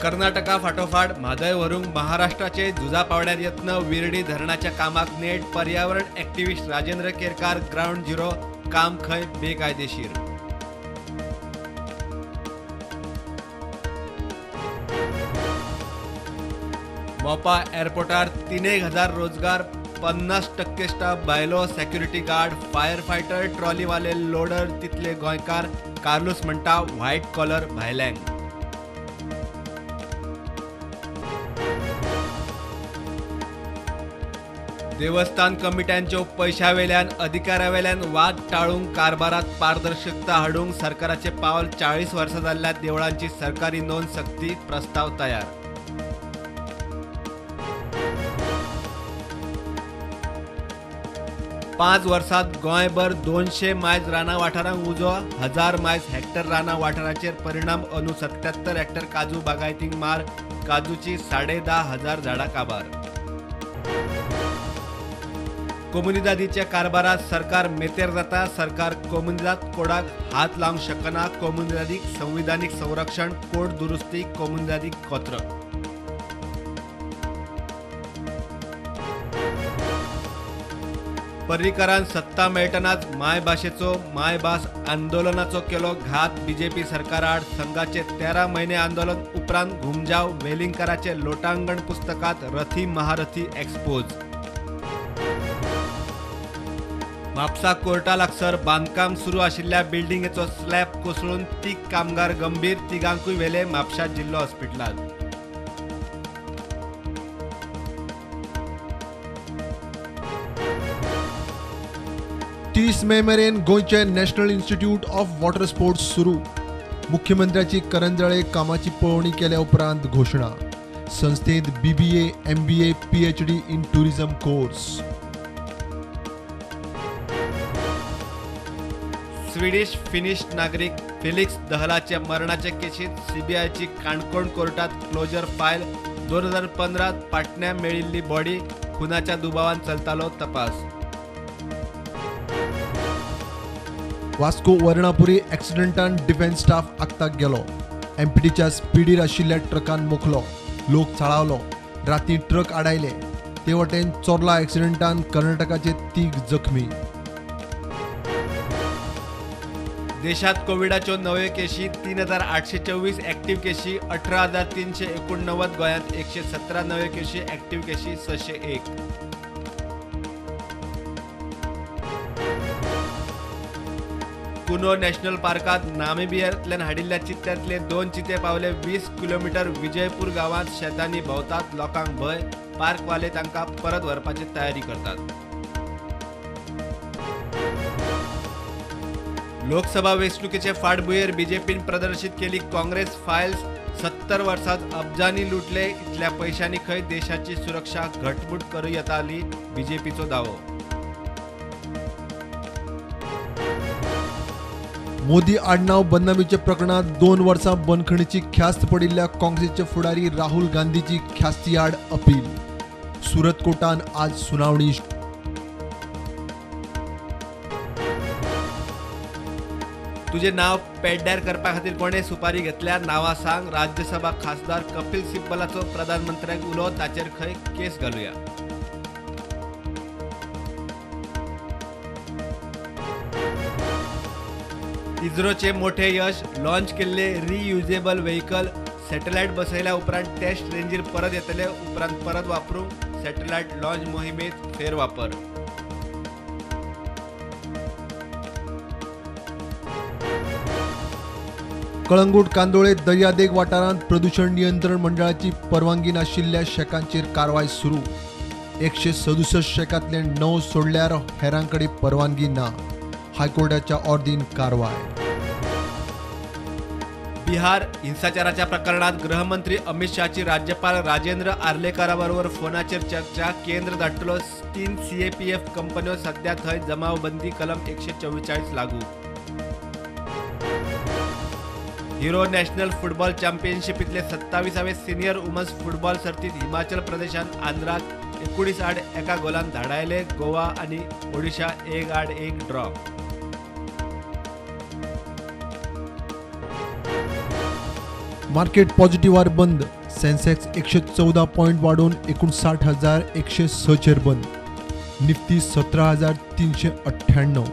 कर्नाटका फाटोफाट म्हादय व्हरूंक महाराष्ट्राचे झुजा पावड्यार यत्न. विर्डी धरणाच्या कामाक नेट. पर्यावरण activist Rajendra Kerkar ground zero. काम खंय बेकायदेशीर. मोपा एअरपोर्टार 3,000 रोजगार, 50% स्टाफ बायलो, सेक्युरिटी गार्ड, फायर फायटर, ट्रॉलीवाले, लोडर तितले गोंयकार. कार्लूस म्हणटा व्हायट कॉलर भायल्यांक. देवस्थान कमिट्यांच्यो पैशावेल्यान अधिकारावेल्यान वाद टाळूंक कारभारात पारदर्शकता हाडूंक सरकाराचे पावल. 40 वर्सां जाल्ल्या देवळांची सरकारी नोंद सक्ती प्रस्ताव तयार. पांच वर्सांत गोंयभर 200 मायज रानां वाठारांक उजो. 1000 मायज हेक्टर रानां वाठाराचेर परिणाम. अंदू 77 हेक्टर काजू बागायतींक मार. काजूची 10,500 झाडां काबार. कोमुनिदादीच्या कारभारात सरकार मेतेर जाता. सरकार कोमुनिदाद कोडाक हात लावंक शकना. कोमुनिदादीक संविधानीक संरक्षण, कोड दुरुस्ती, कोमुनिदादीक कोत्र. पर्रीकरान सत्ता मेळटनाच मायभाशेचो मायभास आंदोलनाचो केलो घात. बीजेपी सरकाराआड संघाचे 13 म्हयने आंदोलन उपरांत घुमजाव वेलिंगकाराचे लोटांगण पुस्तकात रथी महारथी एक्सपोज. म्हापसा कोर्टा लागसर बांदकाम सुरू आशिल्ल्या बिल्डिंगेचो स्लॅब कोसळून 3 कामगार गंभीर. तिगांकूय व्हेले म्हापशा जिल्लो हॉस्पिटलांत. तीस मे मेरेन गोंयचे national institute of water sports सुरू. मुख्यमंत्र्याची करंजळे कामाची पळोवणी केल्या उपरांत घोशणा. संस्थेत BBA, MBA, PhD in tourism course. Swedish Finnish नागरिक फेलिक्स दहलाच्या मरणाच्या केशीत सीबीआयची काणकोण कोर्टात क्लोजर फायल. 2015 पाटण्या मेळिल्ली बॉडी. खुनाच्या दुबावान चलतालो तपास. वास्को वर्णापुरी एक्सिडंटान डिफेन्स स्टाफ आक्ताक गेलो. एमपीटीच्या स्पिडीर आशिल्ल्या ट्रकान मोखलो. लोक चाळावलो. राती ट्रक आडायले. ते वटेन चोर्ला एक्सिडंटान कर्नाटकाचे 3 जखमी. देशात कोविडाच्यो नव्यो केशी 3,824, ॲक्टिव्ह केशी 18,389. गोंयांत 117 नव्यो केशी, ॲक्टिव्ह केशी 601. कुनो नॅशनल पार्कात नामिबियांतल्यान हाडिल्ल्या चित्त्यांतले 2 चिते पावले 20 किलोमीटर. विजयपूर गांवांत शेतांनी भोंवतात. लोकांक भंय. पार्कवाले तांकां परत व्हरपाची तयारी करतात. लोकसभा वेंचणुकेचे फाटभुंयेर बीजेपीन प्रदर्शित केली काँग्रेस फायल्स. 70 वर्सांत अब्जांनी लुटले. इतल्या पैशांनी खंय देशाची सुरक्षा घटमूट करूं येताली, बीजेपीचो दावो. मोदी आडनाव बदनामीच्या प्रकरणात 2 वर्सां बंदखणीची ख्यास्त पडिल्ल्या काँग्रेसचे फुडारी राहुल गांधीची ख्यास्ती आड अपील. सुरत कोर्टान आज सुनावणी. तुझे नाव पेड्ड्यार करपा खातीर कोणे सुपारी घेतल्या, नांवां सांग. राज्यसभा खासदार कपिल सिब्बलाचो प्रधानमंत्र्याक उलो. ताचेर खंय केस घालुया. इस्रोचे मोठे यश. लॉन्च केल्ले रियुजेबल व्हेकल सॅटेलायट बसयल्या उपरांत टेस्ट रेंजीर परत येतले. उपरांत परत वापरूंक सॅटेलायट लॉन्च मोहिमेत फेरवापर. कळंगूट कांदोळे दर्यादेग वाठारांत प्रदूषण नियंत्रण मंडळाची परवानगी नाशिल्ल्या शॅकांचेर कारवाय सुरू. 167 शॅकांतले 9 सोडल्यार हेरांकडे परवानगी ना. हायकोर्टाच्या ऑर्दीन कारवाय. बिहार हिंसाचाराच्या प्रकरणात गृहमंत्री अमित शहाची राज्यपाल राजेंद्र आर्लेकराबरोबर फोनाचेर चर्चा. केंद्र धाडटलो 3 CAPF कंपन्यो. सध्या थंय जमावबंदी कलम 144 लागू. हिरो नॅशनल फुटबॉल चॅम्पियनशिपीतले 27वे सिनियर वुमन्स फुटबॉल सर्तीत हिमाचल प्रदेशान आंध्राक 19-1 गोलान धाडायले. गोवा आनी ओडिशा 1-1 ड्रॉ. मार्केट पॉझिटिव्हार बंद. सेन्सेक्स 114 पॉयंट वाडून 59,106 चेर बंद. निफ्टी 17,398.